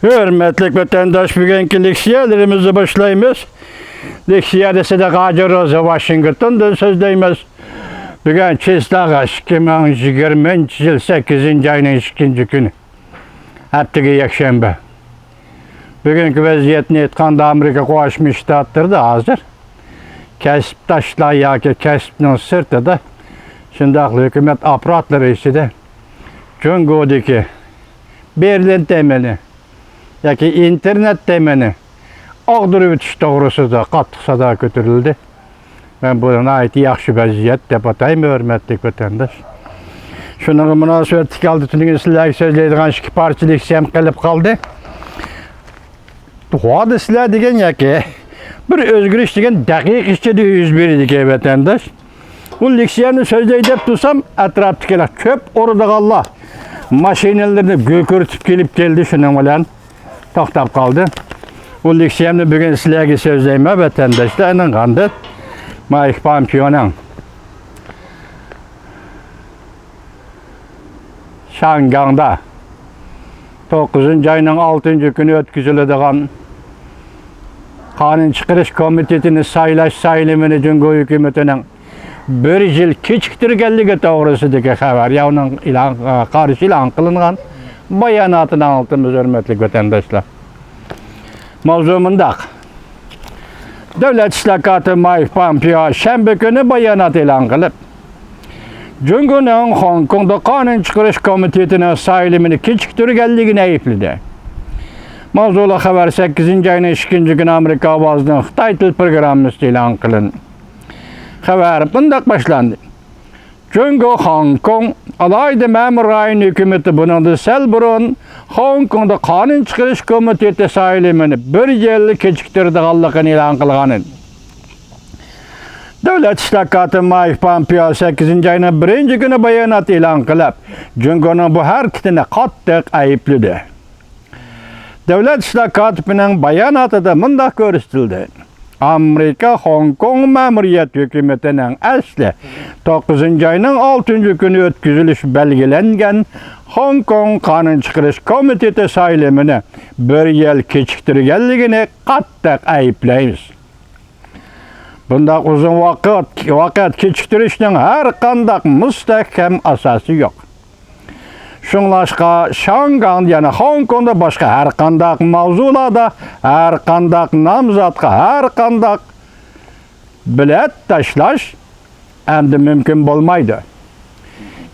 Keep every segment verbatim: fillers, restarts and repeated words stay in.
ھۆرمەتلىك ۋەتەنداش، بۈگۈنكى لېكسىيەلىرىمىزنى باشلايمىز. لېكسىيەدە سىدىق ھاجى روزى ۋاشىنگتوندىن سۆزلەيمىز. بۈگۈن چىسلاغا ئىككى مىڭ يىگىرمىنچى يىل سەككىزىنچى ئاينىڭ ئىككىنچى كۈنى. ھەپتىگە يەكشەنبە. بۈگۈنكى ۋەزىيەتنى ئېيتقاندا، ئامېرىكا قوشما شتاتلىرىدا ھازىر كەسىپداشلار ياكى كەسىپنىڭ سىرتىدا، شۇنداقلا ھۆكۈمەت ئاپپاراتلىرى ئىچىدە جۇڭگودىكى بېرلىن تېمىنى ياكى ئىنتېرنېت تېمىنى ئاغدۇرۇۋېتىش توغرىسىدا قاتتىق سادا كۆتۈرۈلدى. مەن بۇنى ناھايىتى ياخشى ۋەزىيەت دەپ ئاتايمەن، ھۆرمەتلىك ۋەتەنداش. شۇنىڭغا مۇناسىۋەتلىك ھالدا تۈنۈگۈن سىلەرگە سۆزلەيدىغان ئىككى پارچە لېكسىيەم قېلىپ قالدى. ھادىسىلەر دېگەن ياكى بىر ئۆزگىرىش دېگەن دەقىقە ئىچىدە يۈز بېرىدىكەن، ۋەتەنداش. بۇ لېكسىيەنى سۆزلەي دەپ تۇرسام، ئەتراپتىكىلەر چۆپ ئورىدىغانلار ماشىنىلىرىنى گۈركۈرىتىپ كېلىپ كەلدى، شۇنىڭ بىلەن توختاپ قالدى. بۇ لېكسىيەمنى بۈگۈن سىلەرگە سۆزلەيمەن، ۋەتەنداشلار. ئېنىڭغاندىن مايك پامپېئونىڭ شياڭگاڭدا توققۇزىنچى ئاينىڭ ئالتىنچى كۈنى ئۆتكۈزۈلىدىغان قانۇن چىقىرىش كومىتېتىنى سايلاش سايلىمىنى جۇڭگو ھۆكۈمىتىنىڭ بىر يىل كېچىكتۈرگەنلىكى توغرىسىدىكى خەۋەر، يا ئۇنىڭ ئېلان، قارشى ئېلان قىلىنغان باياناتىنى ئاڭلىتىمىز، ھۆرمەتلىك ۋەتەنداشلار. ماۋزۇ مۇنداق. دۆلەت ئىشلار كاتىپى مايك پامپېئو شەنبە كۈنى بايانات ئېلان قىلىپ، جۇڭگونىڭ خوڭكوڭدا قانۇن چىقىرىش كومىتېتىنىڭ سايلىمىنى كېچىكتۈرگەنلىكىنى ئەيىبلىدى. ماۋزۇلۇق خەۋەر سەككىزىنچى ئاينىڭ ئىككىنچى كۈنى ئامېرىكا ئاۋازىنىڭ خىتاي تىل پروگراممىسىدا ئېلان قىلىندى. خەۋەر مۇنداق باشلاندى. جۇڭگو خوڭكوڭ ئالاھىدە مەمۇرىي رايون ھۆكۈمىتى بۇنىڭدىن سەل بۇرۇن خوڭكوڭدا قانۇن چىقىرىش كومىتېتى سايلىمىنى بىر يىل كېچىكتۈرىدىغانلىقىنى ئېلان قىلغان ئىدى. دۆلەت ئىشلار كاتىپى مايك پامپېئو سەككىزىنچى ئاينىڭ بىرىنچى كۈنى بايانات ئېلان قىلىپ، جۇڭگونىڭ بۇ ھەرىكىتىنى قاتتىق ئەيىبلىدى. دۆلەت ئىشلار كاتىپىنىڭ باياناتىدا مۇنداق كۆرسىتىلدى: ئامېرىكا خوڭكوڭ مەمۇرىيەت ھۆكۈمىتىنىڭ ئەسلى توققۇزىنچى ئاينىڭ ئالتىنچى كۈنى ئۆتكۈزۈلۈشى بەلگىلەنگەن خوڭكوڭ قانۇن چىقىرىش كومىتېتى سايلىمىنى بىر يىل كېچىكتۈرگەنلىكىنى قاتتىق ئەيىبلەيمىز. بۇنداق ئۇزۇن ۋاقىت، ۋاقىت كېچىكتۈرۈشنىڭ ھەر قانداق مۇستەھكەم ئاساسى يوق. شۇڭلاشقا، شياڭگاڭدا، يەنى خوڭكوڭدا باشقا ھەر قانداق ماۋزۇلاردا، ھەر قانداق نامزاتقا، ھەر قانداق بېلەت تاشلاش ئەمدى مۇمكىن بولمايدۇ.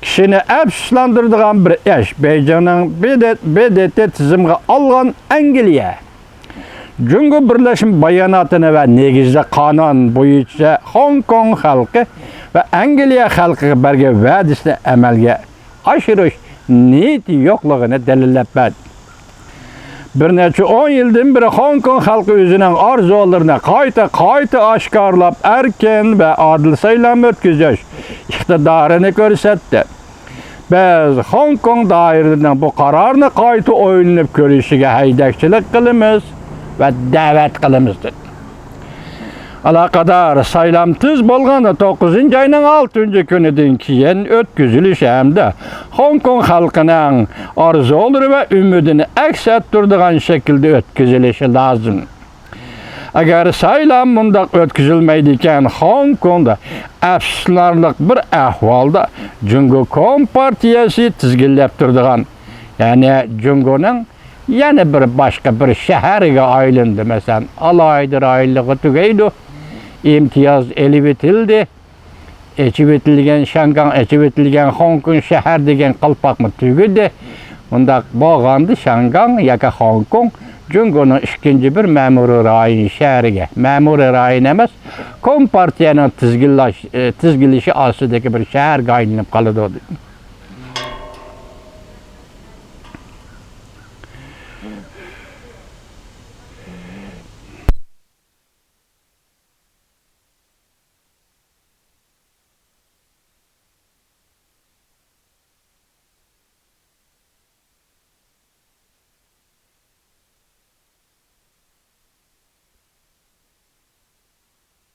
كىشىنى ئەپسۇسلاندۇرىدىغان بىر ئىش، بېيجىڭنىڭ ب د ت، ب د ت تىزىمغا ئالغان ئەنگلىيە جۇڭگو بىرلەشمە باياناتىنى ۋە نېگىزلىك قانۇن بويىچە خوڭكوڭ خەلقى ۋە ئەنگلىيە خەلقىگە بەرگەن ۋەدىسىنى ئەمەلگە ئاشۇرۇش نىيىتى يوقلۇقىنى دەلىللەپ بەردى. بىر نەچچە ئون يىلدىن بېرى خوڭكوڭ خەلقى ئۆزىنىڭ ئارزۇلىرىنى قايتا، قايتا ئاشكارىلاپ، ئەركىن ۋە ئادىل سايلام ئۆتكۈزۈش ئىقتىدارىنى كۆرسەتتى. بىز خوڭكوڭ دائىرىلىرىنىڭ بۇ قارارنى قايتا ئويلىنىپ كۆرۈشىگە ھەيدەكچىلىك قىلىمىز ۋە دەۋەت قىلىمىز، دېدى. ئالاقىدار سايلام تېز بولغاندا توققۇزىنچى ئاينىڭ ئالتىنچى كۈنىدىن كېيىن ئۆتكۈزۈلۈشى ھەمدە خوڭكوڭ خەلقىنىڭ ئارزۇلىرى ۋە ئۈمىدىنى ئەكس ئەتتۈرىدىغان شەكىلدە ئۆتكۈزۈلۈشى لازىم. ئەگەر سايلام مۇنداق ئۆتكۈزۈلمەيدىكەن، خوڭكوڭدا ئەپسۇسلىنارلىق بىر ئەھۋالدا جۇڭگو كومپارتىيەسى تىزگىنلەپ تۇرىدىغان، يەنى جۇڭگونىڭ يەنە بىر باشقا بىر شەھەرگە ئايلىنىدۇ. مەسىلەن، ئالاھىدە رايونلۇقى تۈگەيدۇ، ئىمتىياز ئېلىۋېتىلدى. ئېچىۋېتىلگەن شياڭگاڭ، ئېچىۋېتىلگەن خوڭكوڭ شەھەر دېگەن قالپاقمۇ تۈگىدى. ئۇنداق بولغاندا شياڭگاڭ ياكى خوڭكوڭ جۇڭگونىڭ ئىككىنچى بىر مەمۇرىي رايون شەھىرىگە، مەمۇرىي رايون ئەمەس، كومپارتىيەنىڭ تىزگىنلاش، ئى، تىزگىنلىشى ئاستىدىكى بىر شەھەرگە ئايلىنىپ قالىدۇ.